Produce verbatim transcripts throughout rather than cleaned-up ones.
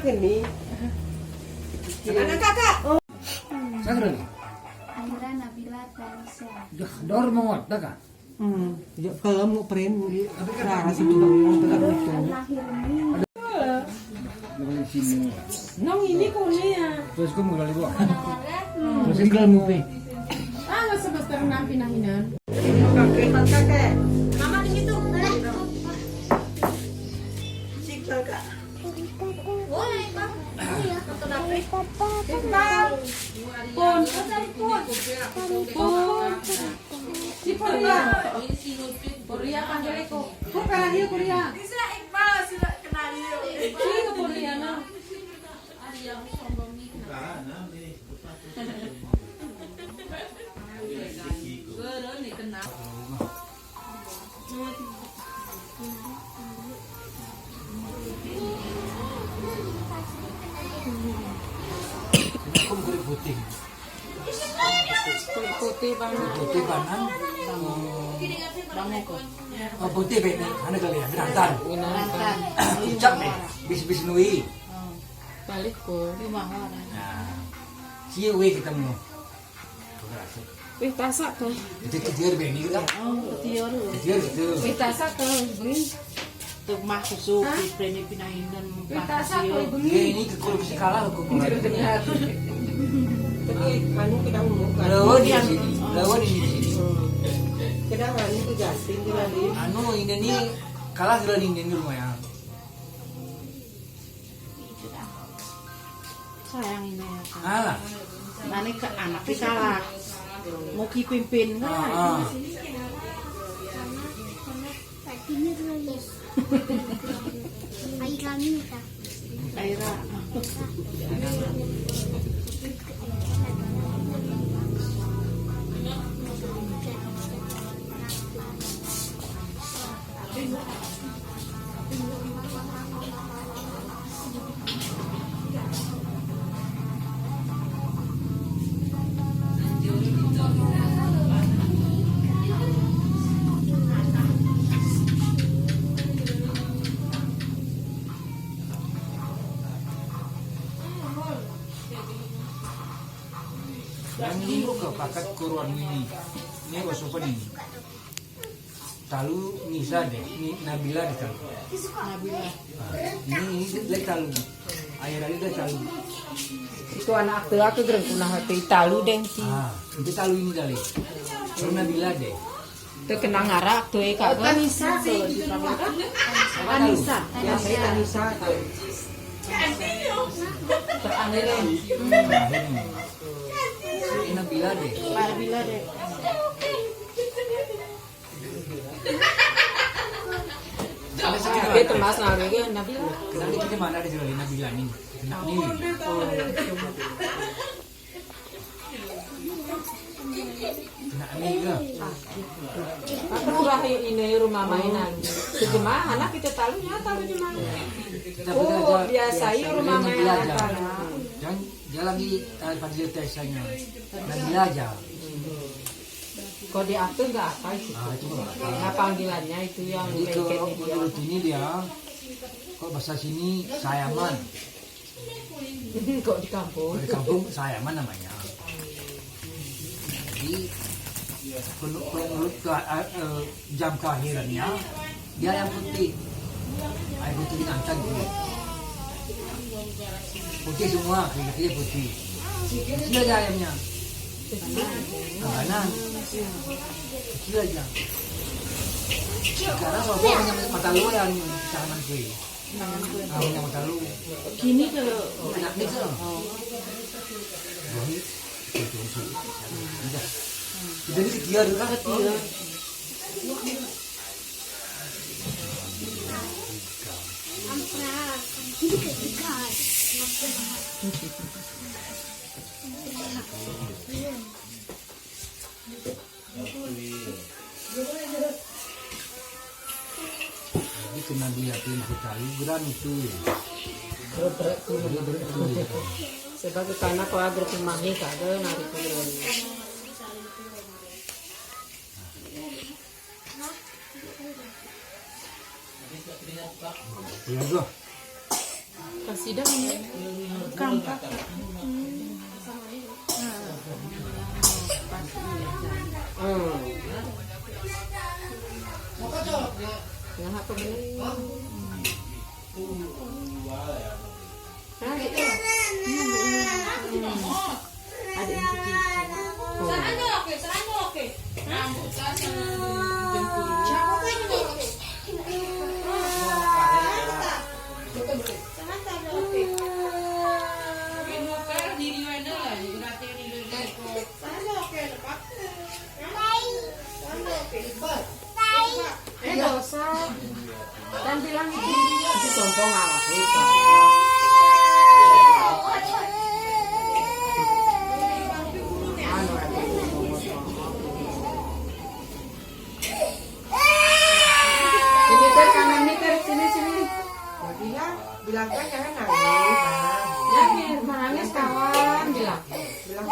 Ini. Kakak, kakak. Siapa ni? Aira Nabila Vanessa. Dah, dor mawat, dah, Kak? Hmm, jok ke mu print. Nah, situ. Lahir ini. Nong ini kuliah. Terus kamu kali buat. Terus tinggal mupi. Ah, semester enam pindah hinan. Mama di situ. Cik, kakak. Boleh, Bang. Pun. Pun. Si Poria. Poria panggil aku. Bukan dia Poria. Bisa Iqbal, sila kenal dia. Iya, Poria, nah. Aku kulit putih. Kulit putih bana. Kulit putih bana. Bangun kok. Oh, putih baik ni. Mana kali ya? Binatang. Binatang. Ucap ni. Bis-bis nui. Balik ke rumah orang. Nah. Cie weh ketemu. Weh, tasak tu. Itu ketiar bini lah. Oh, ketiar. Ketiar itu. Weh, tasak tu, bini. Tu mah kusuk, bini pindah indan. Weh, tasak tu, bini. Ini ke kursi kalah aku. Tapi anu kita umur kan. Lawan di sini. Lawan di sini. Kadang anu tu gasing tu lagi. Anu ini ni kalah tu lagi ni rumah ya. Sayang ini ya, Kak. Alah. Nanti ke anak kalah. Mau ki pimpin kan? Ah, ah. Air kami tak. Air. Yang ini bukan pakat kuruan ini. Ini bos apa ni? Talu Nisa deh, ni Nabila deh talu. Nabila. Ah, ini, ini deh talu. Ayah tadi deh talu. Itu anak akte aku gereng punah hati talu deng si. Ah, itu talu ini kali. Talu Nabila deh. Terkenang arak tu eh kak. Tanisa tu. Anisa. Ya, saya Tanisa tahu. Ini Nabila deh. Nabila deh. Dia temas lah, dia kan, Nabila. Nanti kita mana ada jual Nabila ni? Nak ni. Nak ni ke? Aku urah ini rumah mainan. Sejemaah anak kita talunya talu jemaah. Oh, biasa ya rumah mainan. Jangan, jangan lagi, eh, panggil tes saya. Nabila aja. Kalau di akte nggak apa itu. Ah, itu nggak apa. Nah, panggilannya itu yang jadi kalau lengket dia. Menurut ini dia, kalau bahasa sini sayaman. Kok di kampung? Kalau di kampung sayaman namanya. Jadi, kalau, kalau menurut ke, eh, eh, jam kelahirannya, dia ayam putih. Ayam putih diangkat dulu. Putih semua, kecil putih. Kecil aja ayamnya. Makanan. Kecil aja. Sekarang sobo punya mata lu yang tangan kue. Ah, punya mata lu. Kini ke? Nak ni ke? Oh. Jadi, itu, itu, itu. Udah. Jadi setia dulu lah. Setia. Jadi kena diatin sekali geran itu. Gerak-gerak itu. Gerak-gerak itu. Sebab ke kanak kau agar pemahni kagak nari geran. Ya, bro. Pas sidang ni, kam, Kak. Hmm. Nah, apa ni? Hah? Ada yang kecil. Oh. Eh, dosa. Dan bilang itu, itu contoh ngalah itu. Anu, anu. Sini, Ter, kanan ni, Ter, sini, sini. Bilang, bilang kan jangan nangis, nah. Jangan nangis, kawan, bilang. Bilang.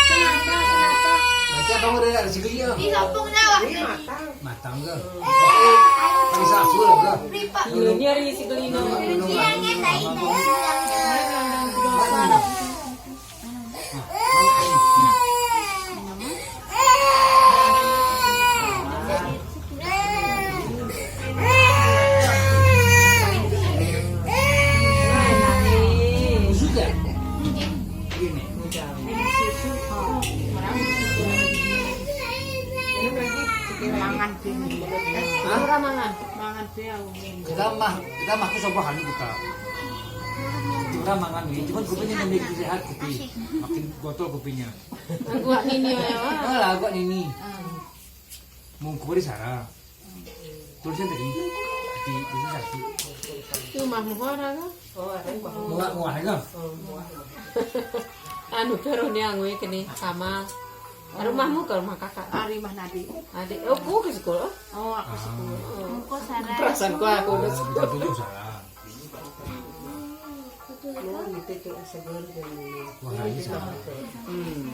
Kenapa, kenapa? Baca kamu dari segi ya. Di kampung dah. Ini matang. Matang ke? Bisa asul ke? Ini hari si Gelino. Ini yang saya tadi. Mangan sini. Hah? Mangan. Mangan. Kita mah, kita mah ke sobat kali kita. Kita mangan ni, cuman kopinya lebih sehat kopi. Makin botol kopinya. Agak nini ya. Alah, agak nini. Mungkur di sana. Tulisan tadi. Di, di sana. Itu mah muhara kan? Muah, muah kan? Anu, terus ni angui kini sama. Rumahmu ke rumah kakak? Ah, rumah Nabi. Adik, oh, ku ke sekolah? Oh, aku sekolah. Muka salah. Perasaan ku aku udah sekolah. Tujuh salah. Wah, ini salah. Hmm.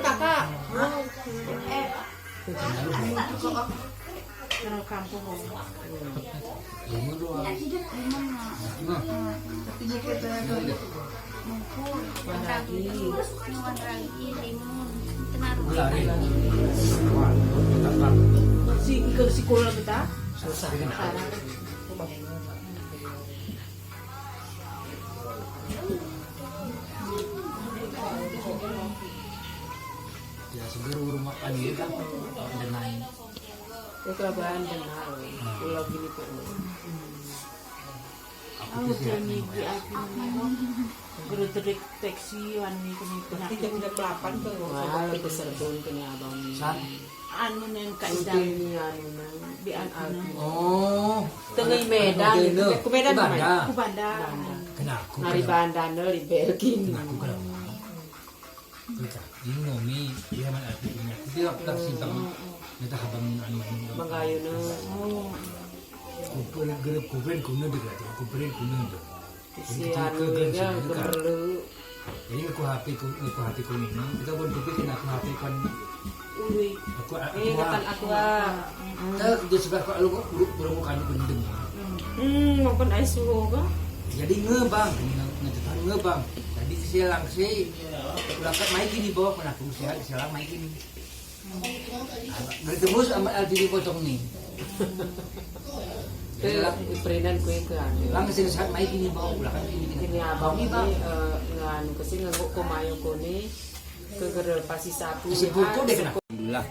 Kakak. Orang kampung. Nah. Si, ke sekolah kita. Susah. Ya, seger urung makan ya kan. Denai. Itu abang denai. Pulau gini pun. Aku tuh jadi di aku. Guru terdeteksi wan ni kena. Tapi jam delapan tuh. Wah, lebih serbun kena abang ni. Anu neng Kak Idam. Ini anu neng. Di aku neng. Oh. Tengah Medan. Ke Medan. Ku Banda. Kenapa? Hari Banda ni di Belgia. Kenapa? Ini Nomi, dia mana arti punya. Dia tak simpang. Dia tak habang anu. Bangkayu na. Kumpul grup kumpul kuna dekat. Kumpul kuna dekat. Si anu juga gemerlu. Jadi aku H P ku, aku H P ku ni, kita pun pikir kena aku H P kan. Ui. Aku, eh, aku kata aku. Tak, dia sebab aku lalu aku urut burung kan gendeng. Hmm, makan ais suhu ke? Jadi ngebang, ngetetan ngebang. Jadi saya langsung, aku lakat mai gini bawa pun aku saya, saya mai gini. Bertemu sama L T V potong ni. Ke perinan kue ke anu. Lang sini saat mai gini bawa pulang kan ini. Ini abang ni, eh, nganu kesi nganggo komayo kone ke gerel pasi sapu. Si pukul dia kena. Alhamdulillah.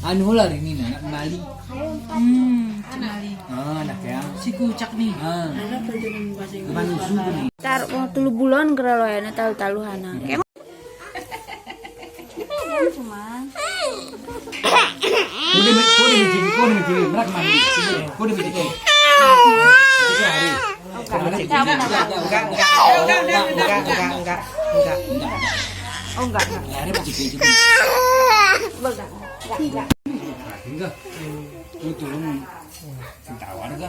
Anu lah hari ni nak kenali. Hmm, kenali. Ah, nak ya. Si kucak ni. Ah. Anak pelajaran bahasa Inggris. Manusia ni. Tar waktu lu bulan gerel ya, na tahu-tahu hana. Cuma. Kau dia, kau dia macam ni, kau dia macam ni. Merak mandi. Kau dia macam ni. Tiga hari. Enggak, enggak, enggak, enggak, enggak, enggak. Oh, enggak, enggak. Ya, dia macam ni. Enggak, enggak, enggak. Enggak. Itu. Tawar ke?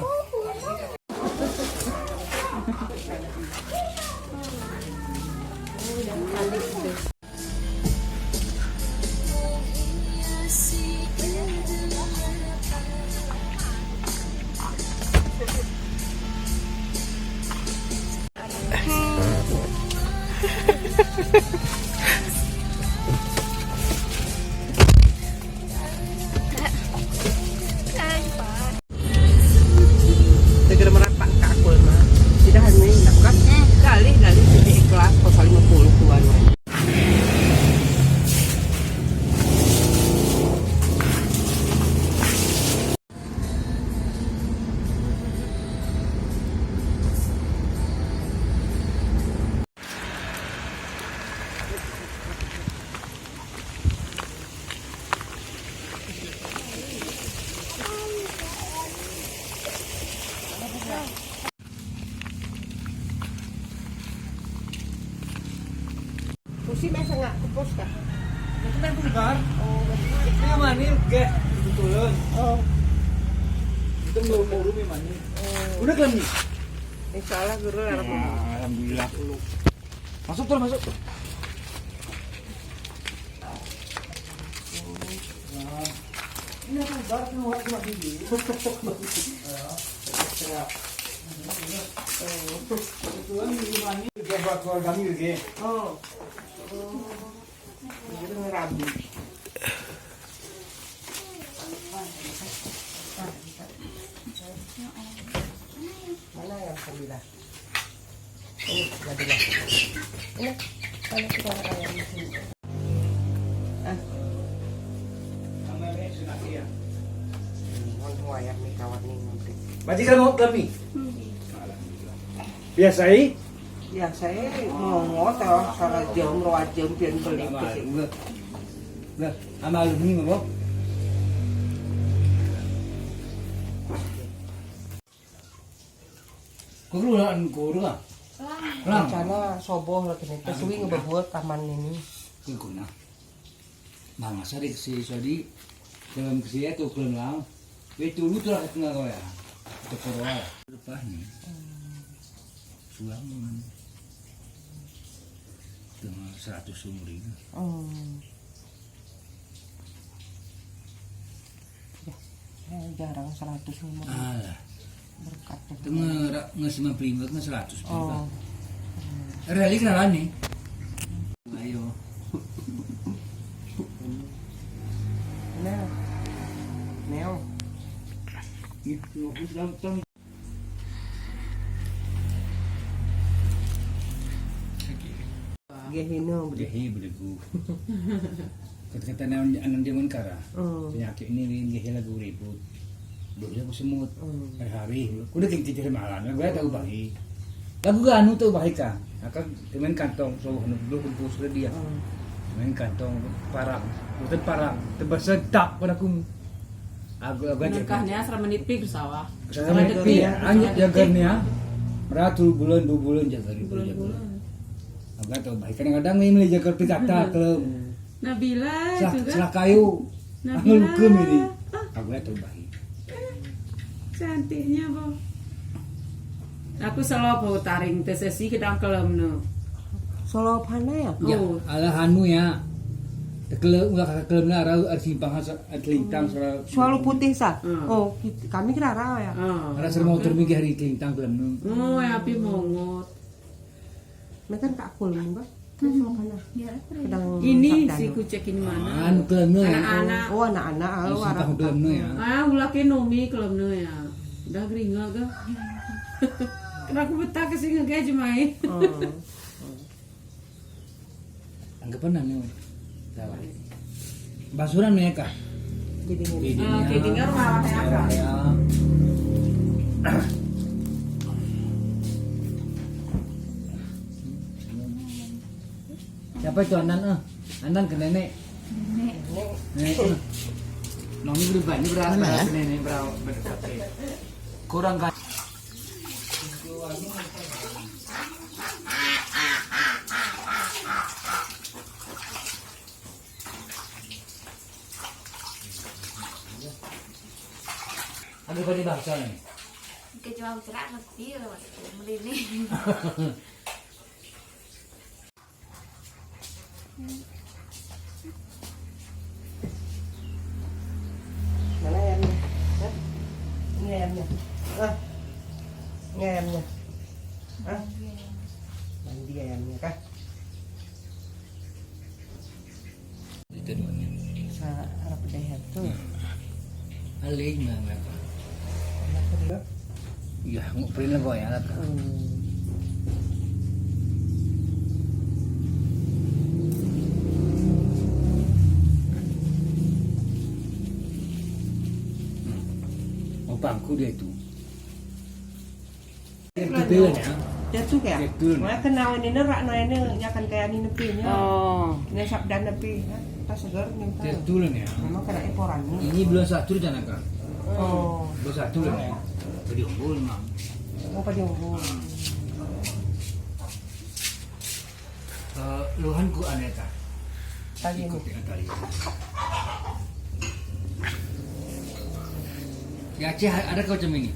Musim yang sangat kupus kah? Itu main bongkar. Oh, ini mana geh betulan. Oh. Itu mau mau rumah mana? Oh. Udah kan ni? Insya Allah guru. Alhamdulillah. Masuk terus masuk. Ini aku baru keluar cuma gigi. Kebetulan di rumah ini dia buat keluarga kami lagi. Oh. Jadi rabi. Mana yang sembilan? Ini, Nabila. Ini, kalau kita orang yang di sini. Ah. Mohon wayang ni kawat ni nanti. Bajikan mau kami. Biasa, eh? Biasa, eh, mau ngotot, salah jam, dua jam, pian beli. Nah, nah, amal ni mau. Kau dulu nak kau dulu lah. Rencana soboh lah kini. Terus wing berbuat taman ini. Kau guna. Bang, asal di si Sodi dalam kesi tu kelam lang. Itu lu tu lah tengah kau ya. Itu kau lah. Lepas ni. Sulam dengan tengah seratus umur ini. Oh. Ya, jarang seratus umur. Alah. Berkat Tuhan. Tengah rak nge sembilan puluh lima, nge seratus. Oh. Rally kenalan ni. Ayo. Neo. Neo. Ni, lima puluh tahun. Geh hino beudeh. Geh hi beudeh gu. Kata-kata nan, nan jameun kara. Hmm. Penyakit ni geh lagu ribut. Dulu aku semut. Hmm. Hari-hari. Udah kita tidur malam. Lagu tahu bahi. Lagu anu tahu bahi kan. Akan temen kantong so dulu kumpul sudah dia. Hmm. Temen kantong parang. Bukan parang. Terbasa tak pada aku. Aku, aku Meunangkah nia seurah meunipik sawah. Seurah meunipik, anjut jaga nia. Meurah tulu buleuen, dua buleuen jaga, dua buleuen jaga. Buleuen-buleuen. Aku tahu baik. Kadang-kadang ni meuli jaga pih gata keuleueng. Nabila juga. Seurah kayu. Nabila. Anggur hukum ini. Ah. Aku tahu baik. Cantiknya, boh. Aku selalu taring teusesi keudang keuleueng nyoe. Solo hana ya? Ya, oh. Alah anu ya. Tekeuleueng ulah kata keuleueng na rau ada simpang hasa ada lintang selalu. Selalu putih sa. Hmm. Oh, kit-, kami kira rau ya. Hmm. Ada serba motor minggu hari kelintang keuleueng nyoe. Oh, ya api mongot. Makan tak kul minggu. Ini si kucek ini mana? Anu keuleueng nyoe ya. Anak-anak. Oh, anak-anak. Ada simpang keuleueng nyoe ya. Ah, ulah ke nomi keuleueng nyoe ya. Dah geringa ke? Kenapa betak ke singa gaji mai? Oh. Anggapan nani? Salah. Basuran mereka. Jadi, ah, jadi dengar malah mereka. Ya. Siapa itu Anan, eh? Anan ke nenek? Nenek. Nenek, eh. Nong ni berubah, ni berapa? Mana, ya? Nenek berapa? Kurang kan? Ada pada bahasa ni. Kejual cerak ngerti lah waktu melini. Mana ayamnya? Hah? Ini ayamnya. Ah. Ini ayamnya. Ah. Mandi ayamnya kah? Itu dua ni. Sa harap deh tu. Aling mah mereka. Ya, nguk print lah boy, alat. Hmm. Oh, bangku dia itu. Dia tu ya. Dia tu ya. Dia tu. Wah, kenal ini nerak no ini nyakan kayak ni nepi nya. Oh. Ini sabdan nepi, ha? Tak segar ni. Dia tu lah ni. Memang kena eporan ni. Ini bulan satu rencanakan. Oh. Bulan satu lah ni. Jadi unggul memang. Apa dia? Eh, luhan ku aneh ta? Tali ni. Ikut dengan tali. Di Aceh ada kau macam ini?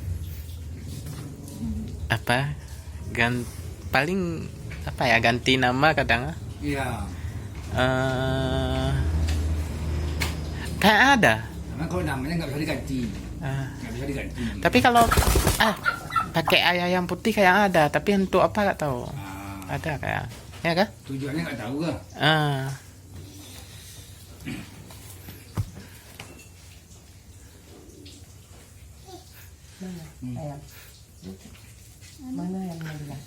Apa? Gan-, paling, apa ya, ganti nama kadang, ah. Iya. Eh, kayak ada. Karena kalau namanya nggak bisa diganti. Ah. Nggak bisa diganti. Tapi kalau, ah, pakai air yang putih kayak ada, tapi untuk apa nggak tahu. Ah. Ada kayak, ya kah? Tujuannya nggak tahu kah? Ah. Mana? Hmm. Ayam. Mana ayam Nabila?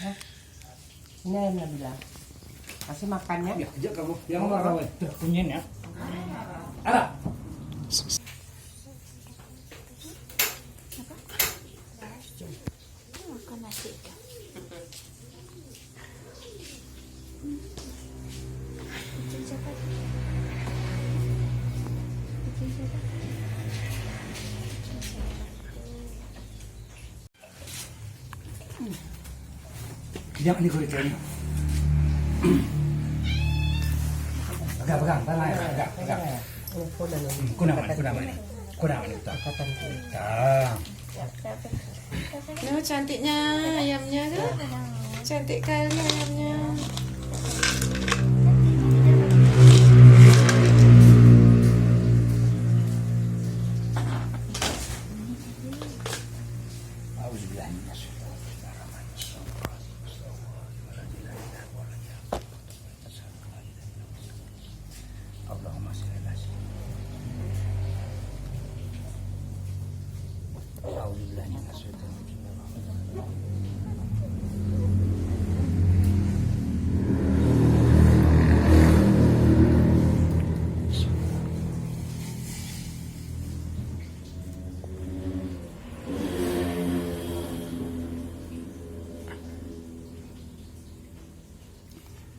Hah? Ini ayam Nabila. Kasih makannya. Ya, ajak kamu. Yang mana kamu? Tuh, kunyit ya. Ada. Makan nasi tu. Kucing siapa tu? Kucing siapa? Kucing siapa? Tidak, ini kulit saya. Pegang, pegang, pegang, pegang, pegang. Kunam, kunam ini. Kunam ini, betul. Betul. Loh, cantiknya ayamnya tu. Cantik kali ayamnya. Allahumma shalli ala sayyidina Muhammad. A'udzubillahi minasyaitonir rajim.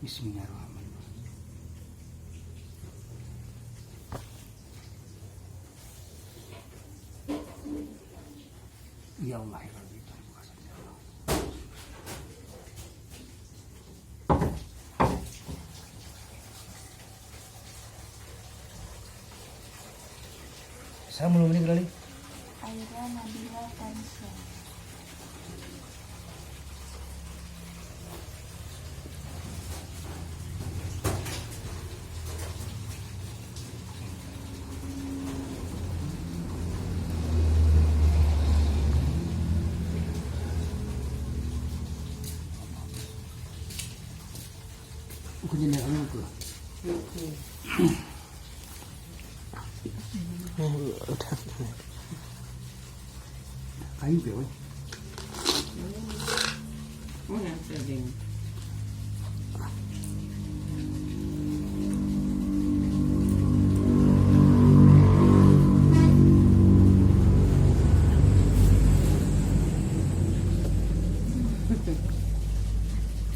Bismillahirrahmanirrahim. Ya Allah, ya Rabbi, ya Allah. Saya belum meninggal, Li. Aira Nabila Fanisha. Bukan jenis anak ke? Kayu ke, weh? Oh, yang sedang.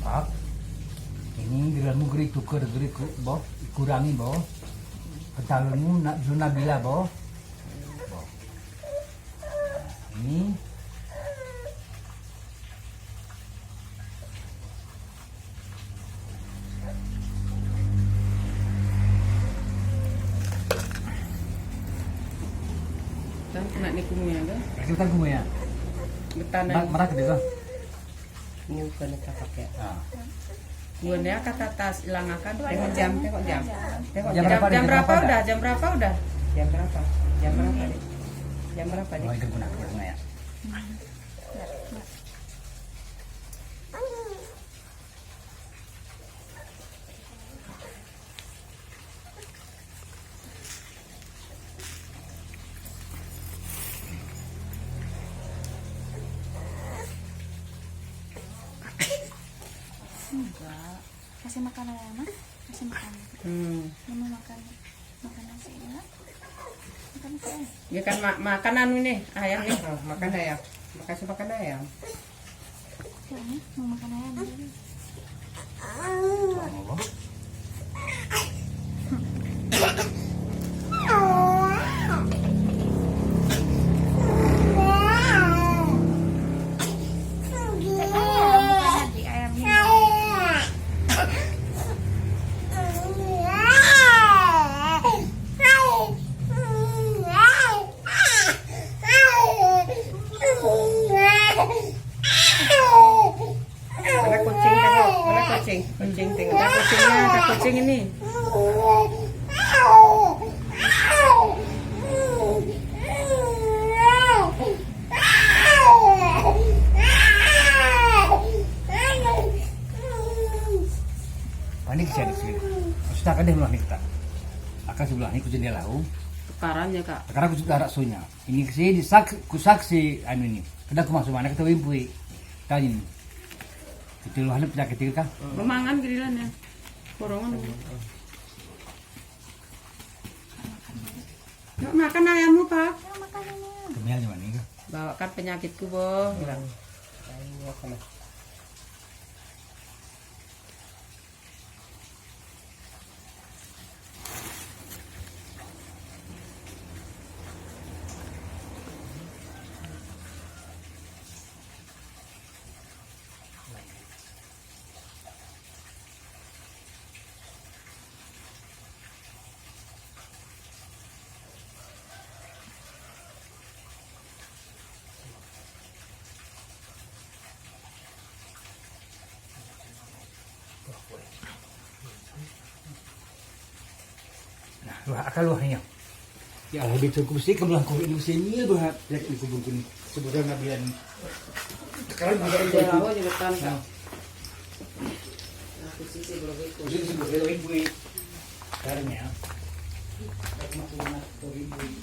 Pak, ini geureumu geuri tuker geuri ku-, boh, kurangi boh. Keutahuan mu nak zona bila boh. Boh. Ini. Tang keunak ni kumui ada. Kasih utang kumui ya. Betan. Marah ke dia? Ini bukan kita pakai. Ah. Bukan ya, kata tas hilang akan. Tengok jam, tengok jam. Tengok jam. Jam berapa, jam berapa udah? Jam berapa udah? Jam berapa? Jam berapa, Dek? Jam berapa, Dek? Oh, itu guna, guna ya. Enggak. Kasih makan ayam, ah. Kasih makan. Hmm. Mama makan. Makan nasi ya. Makan nasi, ah. Dia kan ma-, makanan ini, ayam ni. Ah, makan ayam. Makasih makan ayam. Tuh, ni, mau makan ayam dulu. Kucing tengok. Ada kucingnya, ada kucing ini. Panik saya di sini. Sudah kan dia melah ni kita. Akan sebelah ni kucing dia lau. Tukarannya, Kak. Sekarang aku sudah arak sonya. Ini si disak kusaksi anu ni. Kada aku masuk mana kita wimpui. Tanya ni. Kita luar ni penyakit kita kah? Memangan giliran ya. Korongan. Nak makan ayammu, Pak? Kemian cuma ni kah? Bawakan penyakitku, boh. Bilang. Nah, luah, akan luah ni. Ya, lebih cukup sih kebelah covid ini sini berhak penyakit di kubur kuning. Sebenarnya biar sekarang juga itu. Nah. Aku sih sih belum ikut. Jadi sih belum ikut. Sekarang ya. Aku masih nak covid ini.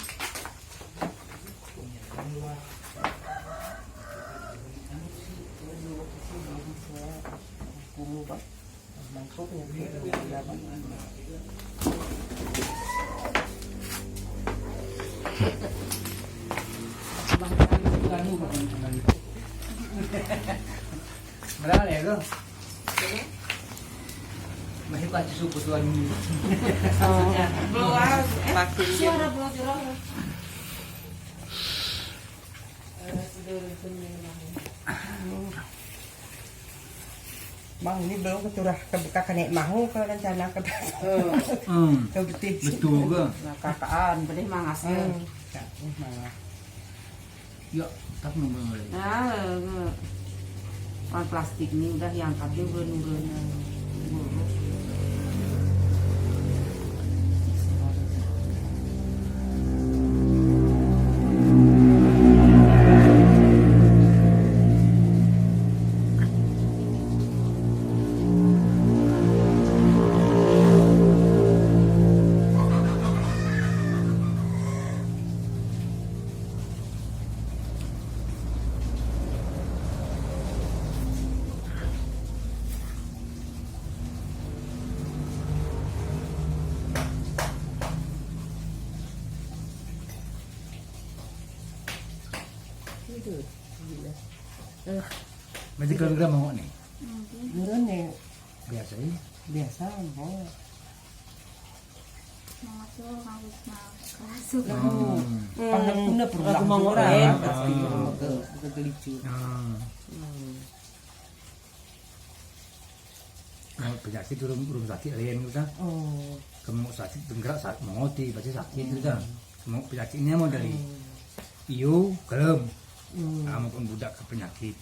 Berapa ya tu? Masih pasti suku tuan ni. Oh. Maksudnya, belum, ah, eh, makin suara belum jelas. Bang, ini belum keturah ke buka kena mahu ke rencana ke. Hmm. Ke betis. Betul ke? Nah, kakaan, boleh mangas ke? Hmm. Tak, boleh mangas. Ya, tak nunggu lagi. Ah, ke. Pan plastik ni udah yang kata udah nunggu. Macam kalau geram awak ni? Geram ni. Biasa ya? Biasa, oh. Mengasuh, mengasuh, mengasuh. Hmm. Paham pun dah pernah. Lagu mangok lain, pasti. Ah. Betul, betul, betul. Ah. Hmm. Mau penyakit ureueng, ureueng sakit laén tu kan. Oh. Kamoe sakit, penggerak sa-, mengoti, pasti sakit tu kan. Hmm. Mau penyakitnya mau dari iyo, kelem. Hmm. Ah, maupun budak ke penyakit.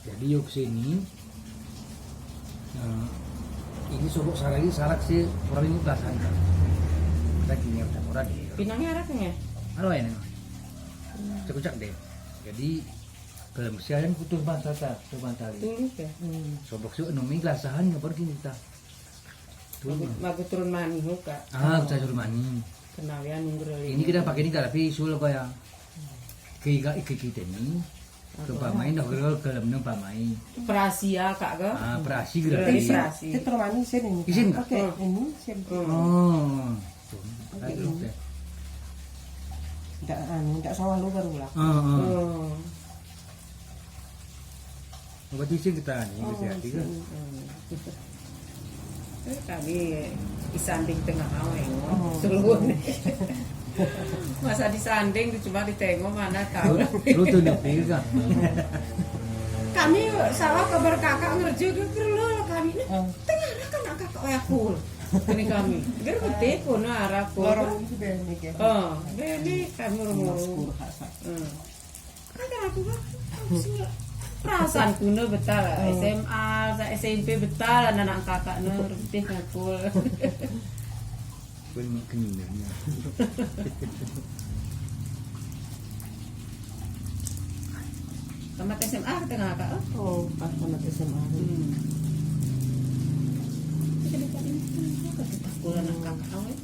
Jadi yuk sini. Nah, ini sobok saragi sarak si kurang lima belas kan. Kita kini udah kurang dia. Pinangnya ada punya? Halo ini. Cek-cek deh. Jadi kalau mesti ada yang putus bangsa ta, coba tali. Tulus ya. Hmm. Sobok sih nomi gelasahan nggak pergi kita. Lagu, lagu turun mani ho, Kak. Ah, kita turun mani. Kenal ya, nunggu. Ini kita pakai ni, tapi sul apa ya? Keiga ikut kita ni. Apa? Kepamai dah gerol ke lem pamai. Perasi ya, Kak, ke? Ah, perasi gerol. Gerol perasi. Itu turun mani sini. Isin, Kak? Oke, hmm, ini sini. Hmm. Oh. Oke, ini. Oke. Ndak, anu, ndak sawah lo baru lah. Ah, ah. Oh. Berarti sih kita ni, oh, berarti hati kan? Hmm. Eh, kami disanding tengah aweng, oh, seluruh ni. Masa disanding, cuma ditengok mana tahu. Lu, lu tu nak pergi kan? Kami sawah kabar kakak ngerja ke perlu kami ni. Oh. Tengah ada kan kakak wayah pun. Ini kami. Ger betul pun arah pun. Lorong ini sudah ni ke? Oh, ini kami rumah. Hmm. Kan aku kan, perasaan ku na beutôi lah. S M A, sa S M P beutôi lah anak kakak na, rutih ngaku. Pun mak keunan. Tamat S M A ka teungoh, Kak? Oh, pas tamat S M A. Hmm. Tapi dekat ini kan, aku tetap sekolah nak kakak awet.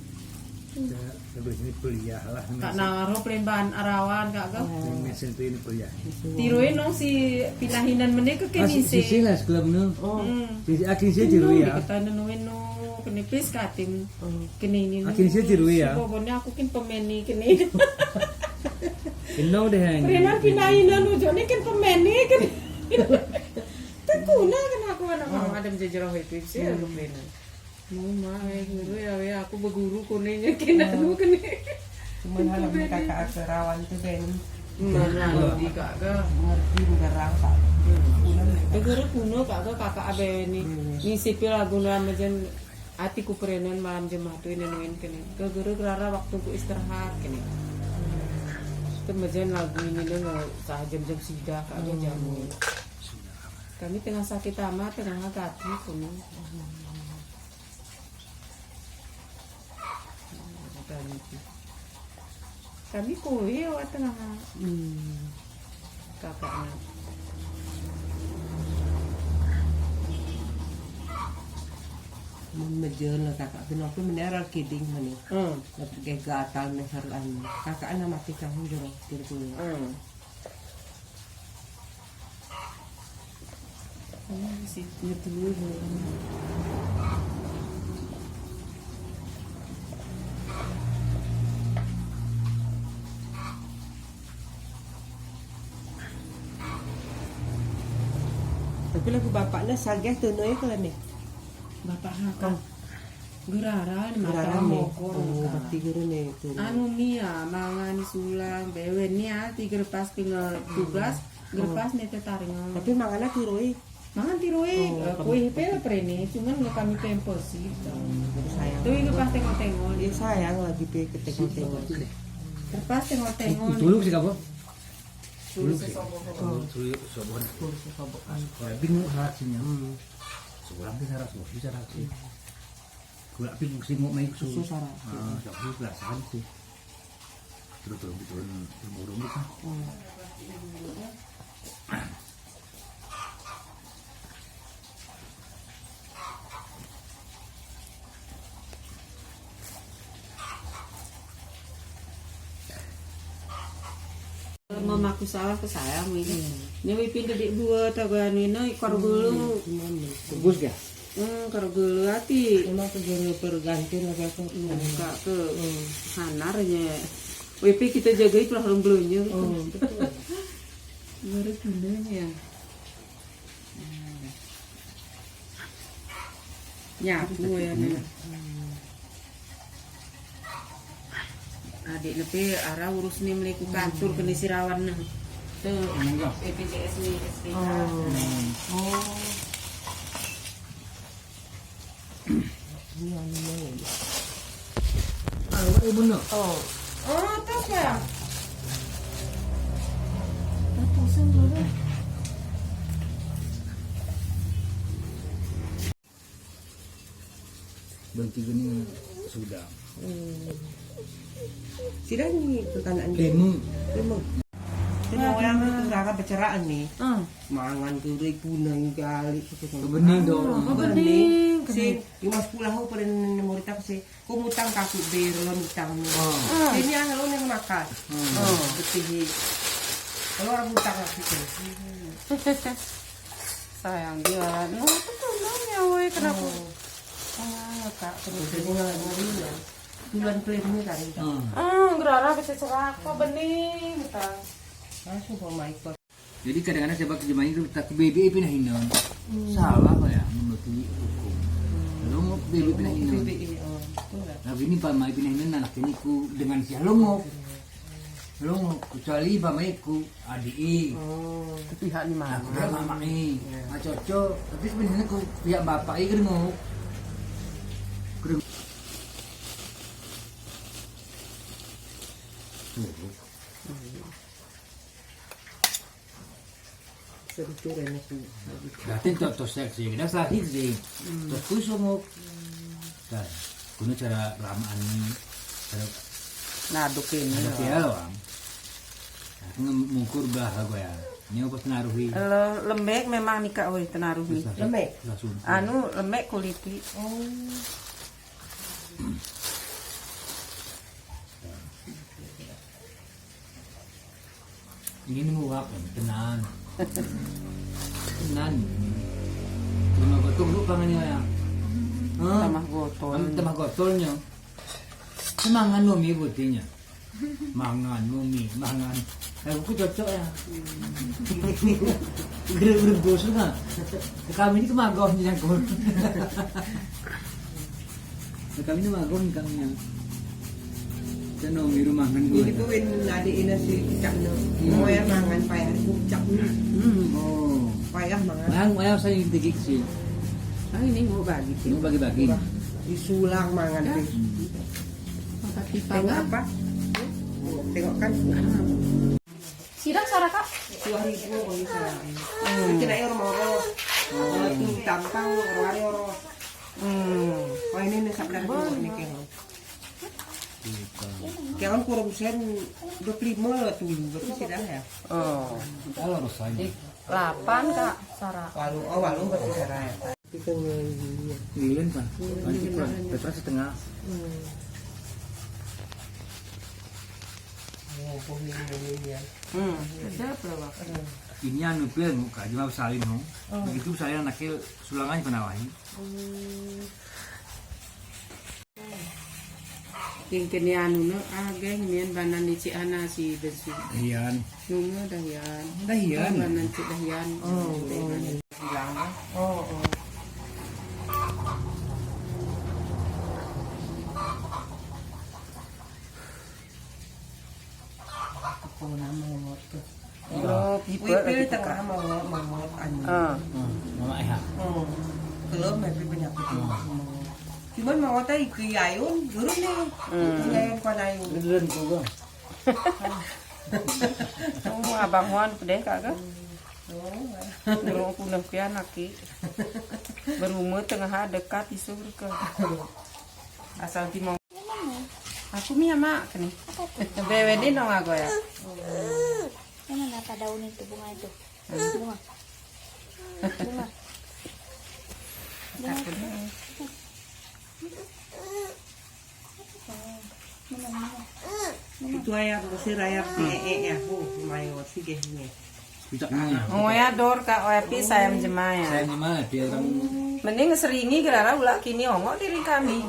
Ya, habis ni kuliah lah. Kak Naro, Pelimban, Arawan, Kak Gau. Oh. Mesin tu ini kuliah. Tiroe nong si pinah inan mene ke kini si. Sisi lah sekolah mene. Oh. Hmm. Sisi akhir saya tiroe ya. Kita nenuin no, kena pes kating. Oh. Kena ini. Akhir saya tiroe ya. Pokoknya aku kin pemain ni kena. Kenal deh, hai. Preman pindah inan ujung ni kan pemain ni kan. Tekuna kan aku anak mama ada menjejero itu, saya lu preman. Mama, eh, guru ya, ya, aku berguru kuningnya kena anu kena. Cuman hana kakak aku rawan tu ben. Mana di kak ke? Ngerti menggerak, Kak. Guru kuno kak ke kakak abe ni. Ni sipil lagu nama jen. Ati ku prenan malam Jumat tu ini nuin kene. Gara-gara rara waktu ku istirahat kene. Itu mejen lagu ini dong sah jam-jam sida kak hmm. Jam ini. Kami tengah sakit amat, tengah agak kuno. Kami tu. Kami kuwi awak tengah. Hmm. Kakaknya. Mun meujeuet lah kakak tu, aku menara kiding mani. Hmm. Tapi gatal meh saruan. Kakak na mati kahun jero, kira-kira. Hmm. Tapi lagu bapak na sageh tu noi ke lani? Bapak ha. Geurara ni mata mokon. Oh, berarti guru ni tu. Anu Mia, mangan sulang, bewen ni ah, ti geurepas tinggal tugas, geurepas ni tetaringan. Tapi mangan lah tiroi. Mangan tiroi, oh, eh, kuih pe lah prene, cuman nggak kami pempel sih. Hmm, jadi sayang. Tapi geurepas tengok-tengok. Iya, sayang lagi pe ke tengok-tengok. Geurepas tengok-tengok. Dulu sih apa? Dulu sih. Dulu sih. Dulu sih. Bingung hatinya. Hmm. Seorang tu salah, seorang tu salah. Kulak pi singok mai su. Susah lah. Ah, tak perlu perasaan tu. Terus, terus, terus, terus, terus, terus. Hmm. Memaku salah ke saya mungkin. Hmm. Nyawa pindah di dua tagan ini ikor gulu. Hmm. Bagus ya? Hmm, ikor gulu hati. Memang ke guru pergantian lagi aku. Hmm, kak ke hmm. Hanarnya. W P kita jaga itu lah belum belumnya. Oh, betul. Baru pindah ya. Nyapu ya, Nek. Adik nepi arah urus ni meliku kantor kena sirawan nah. Tu P P J S ni S P K. Oh. Oh. Ini anu mana ni? Ah, awak ibu nak. Oh. Oh, tak apa. Tak pusing dulu. Berhenti gini sudah. Hmm. Sidang ni pertanyaan dia. Lima. Lima. Tengok orang tu rara berceraan ni. Ah. Mangan tu dia punang gali tu. Bening tu. Ah, bening. Si lima sepuluh tahun pada murid aku si. Ku mutang kaku ber lo mutang ni. Ah. Ini ah lo ni makan. Hmm. Ah, betul. Kalau orang mutang aku tu. Sayang dia. Nah, betul lah ya, woi, kenapa? Oh. Ah, tak terus. Jadi ngari ya. Bulan klaim ni kan. Hmm. Ah, gerara bisa serak kok bening, tak. Langsung kau mai kau. Jadi kadang-kadang sebab kerja main tu tak ke bebek pindah inan. Hmm. Salah kau ya, menurut hukum. Lalu mau bebek pindah inan. Bebek, oh, betul lah. Tapi ini Pak Mai pindah inan anak ini ku dengan si Halongok. Halongok, kecuali Pak Mai ku adik. Oh. Ke pihak ni mah. Aku dah mamak ni. Ya. Ah, cocok. Tapi sebenarnya ku pihak bapak ni kena. Kena. Tuh. Berarti untuk tos seks sih, kita sahih sih. Tos kusuk. Kan. Guna cara ramaan ni, cara ngaduk ini. Ngaduk ya, Bang. Aku nge-, mengukur belah aku ya. Ini apa tenaruhi? Kalau lembek memang nikah, weh, tenaruhi. Susah, susah. Lembek? Susah, susah. Anu, lembek kulit. Oh. Ini nunggu apa? Tenan. Tenan. Tamah gotong dulu pangannya ya. Hah? Tamah gotol. Am-, tamah gotolnya. Semangat numi buktinya. Mangan, numi, mangan. Eh, aku cocok ya. Gede-gede bos tu kan. Kami ni kemagos ni jangkut. Kami ni magong kami yang. Kena di rumah kan. Ini pun adek ini si kicap ni. Hmm. Oh, ya, mangan payah pucak ni. Hmm. Oh. Payah mangan. Yang, yang saya tinggi sih. Ah, ini mau bagi. Mau bagi-bagi. Wah, disulang mangan tu. Hmm. Makan pisang. Tengok apa? Tengok kan. Sidang Sarah, Kak? Dua ribu, oh, iya, Sarah. Hmm. Kita nak yang rumah orang. Kalau tu tampang, orang ada orang. Hmm. Oh, ini nih, sebelah dua nih, Kang. Kang kurang sen dua puluh lima lah tu, berarti sidang ya? Oh. Kalau rasanya. Di delapan, Kak, Sarah. Walu, oh, walu berarti Sarah ya. Lilin, Pak. Nanti kurang, Petra setengah. Hmm. Oh, boh ini, ini ya. Hmm, sedap lah, Bang. Ini anu pil muka, cuma salin, ho. Oh. Begitu salin anak kecil, sulangan pernah wahi. Hmm. Yang kena anu, no, ah, geng, mian banan licik hana si bensu. Hian. Nunggu dah hian. Dah hian. Banan cik dah hian. Oh, oh. Hilang, ah. Oh, oh. Apa nama tu? Oh, pipa. Wih, lagi tengah tukar. Mau, mau, mau, anu. Ah. Hmm, mama eh, ha. Hmm. Kalau mepri penyakit tu, hmm. Mau. Cuman mau tadi ke ayun, turun ni. Hmm. Ke ayun, pan ayun. Turun tu, Bang. Oh, Abang Huan pedeh, Kak, ke? Oh. Turun punah ke anak, Ki. Berumur tengah dekat isu ke. Asal timong. Aku mi amak ke ni. Apa tu? Bewe ni nong aku ya. Yang mana apa daun itu, bunga itu? Hmm. Bunga. Bunga. Bunga. Oh, mana, mana? Mana? Itu ayam, usir ayam, eh, eh, eh, aku, mayo, sige, sige. Oh, ya, dor, Kak, oh, ya, pi sayam jema, ya. Sayam jema, pi orang. Mending seringi gelara ulak kini ongok diri kami.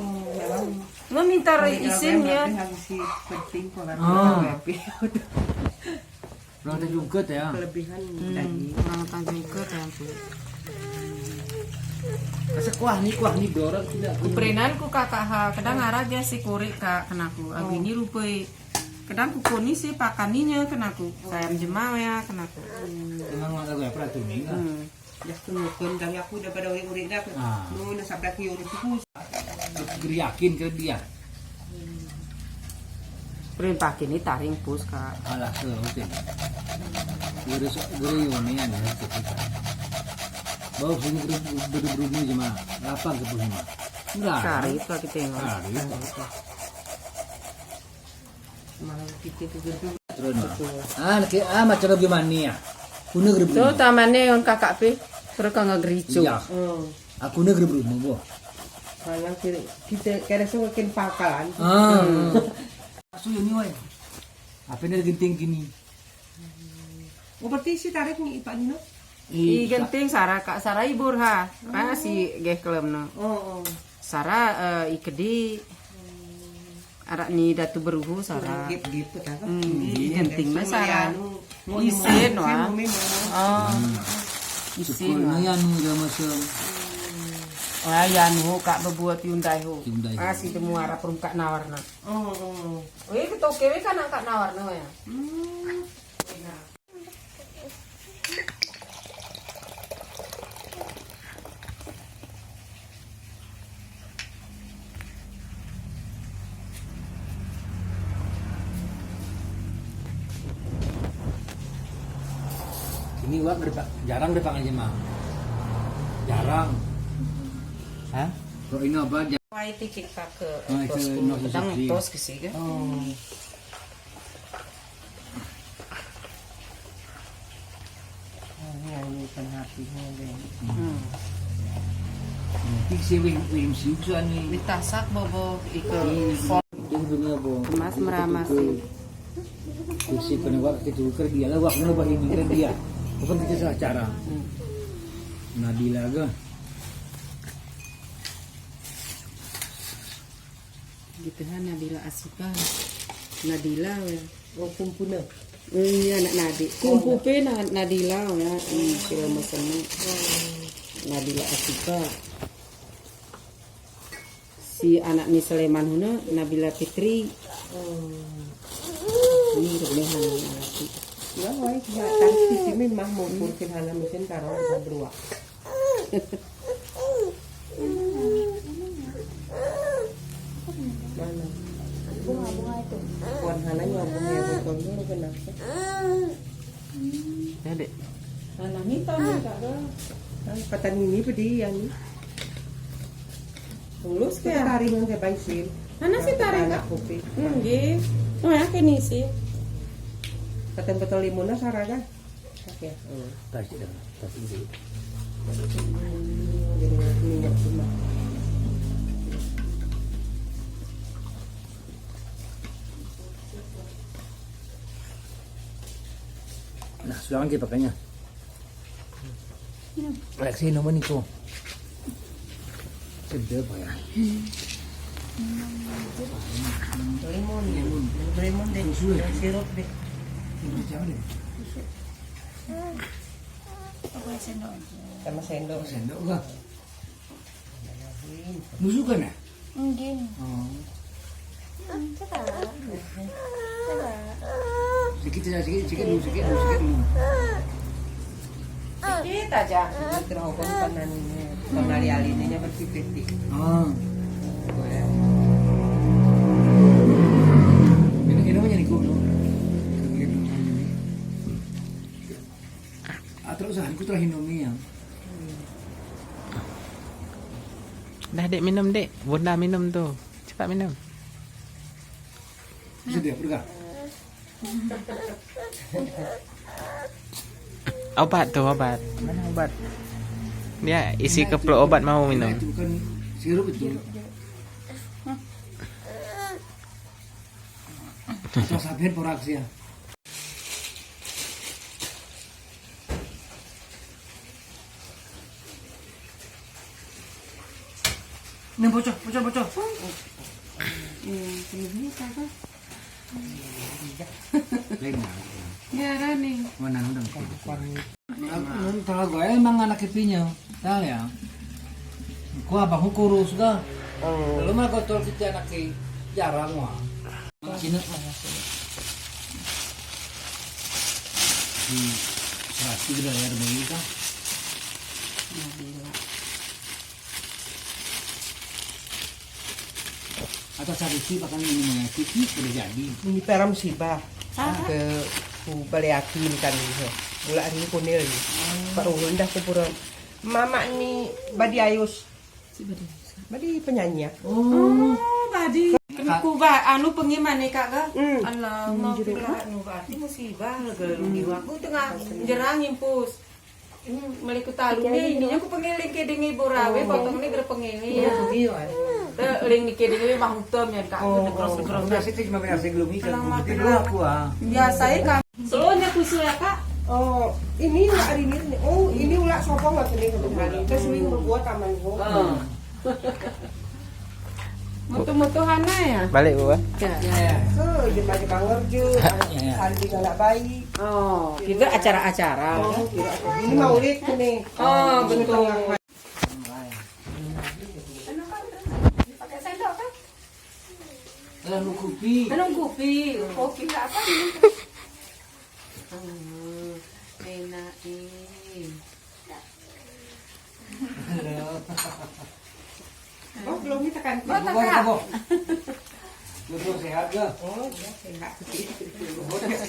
Meminta izin, ya. Habis penting kalau orang pi. Orang tak juga, ya. Kelebihan daging. Orang tak juga, ya, Bu. Masa kuah ni, kuah ni, dorong tidak. Kuprenan ku kakak ha, kadang arah dia si kurik, Kak, kenaku. Abi ni rupai. Kadang kukoni si pakan ninya kenaku. Sayam jema ya kenaku. Memang ada berapa tu ni? Hmm. Dah tu nukun kami aku daripada urik-urik dah. Ah. Nu na sabda ki urik tu. Geri yakin ke dia? Perintah kini taring pus, Kak. Alah, ke, oke. Geri so-, geri yo ni kan, ya, kita. Bawa sini geri, geri, geri ni jema. Lapang ke pun jema. Enggak. Cari, Kak, kita yang. Cari. Terus, nah. Ah, lagi, ah, macam Rabi Mani, ya. Kuna gerbong. Tu taman ni orang kakak pi, mereka nggak gericu. Iya. Hmm. Aku ni gerbong, boh. Malam kiri, kita kadang semua makin pangkalan. Ah. Hmm. Asu yang ni, wai. Apa ni genting gini? Oh, berarti si tarik ni, Pak Nino? I genting Sarah, Kak Sarah ibur ha. Ah, si geh kelem no. Oh, oh. Sarah, eh, i kedi. Arak ni datu beruhu Sarah. Gip-gip tu kan? Hmm, i genting mah Sarah. Isin wah. Oh. Isin wah. Anu dah macam. Oh, ya nu kak bebuat Hyundai ho. Hyundai. Ah, si temu arah perungkat nawar na. Oh, oh. Weh, ketoke weh kan angkat nawar na ya. Hmm. Ini wak depak, jarang depak ngaji mah. Jarang. Hah? Kok ini apa aja? Wai titik ka ke Ah, itu tos ku, no pedang susu. Tos ke sini. Oh. Oh, ini ayu kan hatinya deh. Hmm. Nanti si wing wing si usuan ni. Ditasak bobo ike. Hmm. Form. Dia punya apa? Emas meramasi. Isi kena wak itu kerja lah, wak kena bah ini kerja. Bukan kita salah cara. Hmm. Nabila ke? Gitu kan Nabila Asifa. Nadila ya. Oh, kumpuna. Hmm, ya anak Nadi. Kumpupe na Nadila ya. Hmm, sila macam ni. Nabila Asifa. Si anak ni Sulaiman huna Nabila Fitri. Hmm. Ini kebenaran laki. Ya, wai, ya, tapi sini mah mau kursin hana mesin taruh berdua. Mana? Bunga-bunga itu. Wan hana nyoe bunga botol ni kenapa? Ya, Dek. Hana minta minta dah. Kan kata Nini pedih ya ni. Tulus ke? Tarik nang saya baisin. Hana sih tarik, anak Kak. Kopi. Hmm, nggih. Oh, ya, kini sih. Kata botol limun dah sarah dah. Oke. Hmm. Tas cik dah. Tas ini. Jadi minyak cuma. Nah, sudah lagi pakainya. Alexi nomor ni tu. Sedap ya. Lemon, lemon deh. Susu. Sirup deh. Sirup macam mana? Apa sendok? Sama sendok. Sendok lah. Musuh kan ya? Nggih. Oh. Hmm, coba. Coba. Sikit saja, sikit, sikit dulu, sikit dulu, sikit dulu. Sikit aja. Terhubung panan ini, pengari-ali ini bertitik-titik. Ah. Boleh. Ini, ini namanya niku, no. Ah, terus ah, aku telah Indomie ya. Dah, Dek, minum, Dek. Bunda minum tu. Cepat minum. Bisa dia, pergi. Obat tu, obat. Mana obat? Dia isi keplok obat mau minum. Itu bukan sirup itu. Atau sabit borak sih ya. Ni bocor, bocor, bocor. Hmm, ini dia kata. Lain lah. Ya, Rani. Mana udah. Nun tahu gue emang anak kepinya. Tahu ya. Ku abang kurus dah. Oh. Lalu mah gotol kita anak ke jarang wah. Cina. Hmm. Serasi kita ya, teman kita. Atau satu si pakai ini mah, tiki sudah jadi. Ini para musibah. Ah. Ke ku balik hati ni kami. Bulan ini kunil ni. Pak Ruhun dah kuburan. Mamak ni badi ayus. Badi penyanyi ya. Oh, badi. Kena kubat, anu pengiman ni, Kak, ga? Hmm. Allah, maafkanlah, nu berarti musibah lah, ga. Aku tengah jerang impus. Hmm, meliku talu ni, ini aku pengiling ke dengi borawe, potong ni gere pengiling. Iya, iya. Ke ling ni ke dengi mah hutam ya, Kak. Oh, cross, cross. Biasa tu cuma biasa gelumi kan. Alamak, aku ah. Biasa ya, Kak. Seluruhnya kusur ya, Kak? Oh, ini ulat hari ni. Oh, ini ulat sopong lah tadi. Kita sering berbuat taman. Oh. Ah. Mutu-mutu hana ya? Balik, Bu, eh? Ya. Ya, ya. So, jemaah-jemaah ngerja, ya, ya, sandi galak bayi. Oh, kita acara-acara. Oh, ini maulid ni. Oh, betul. Pakai sendok kan? Dalam kupi. Dalam kupi. Kopi tak apa ni? Hmm, enak ni. Oh, belum ni tekan. Oh, tekan. Tubuh sehat ke? Oh, ya, sehat. Tubuh sehat.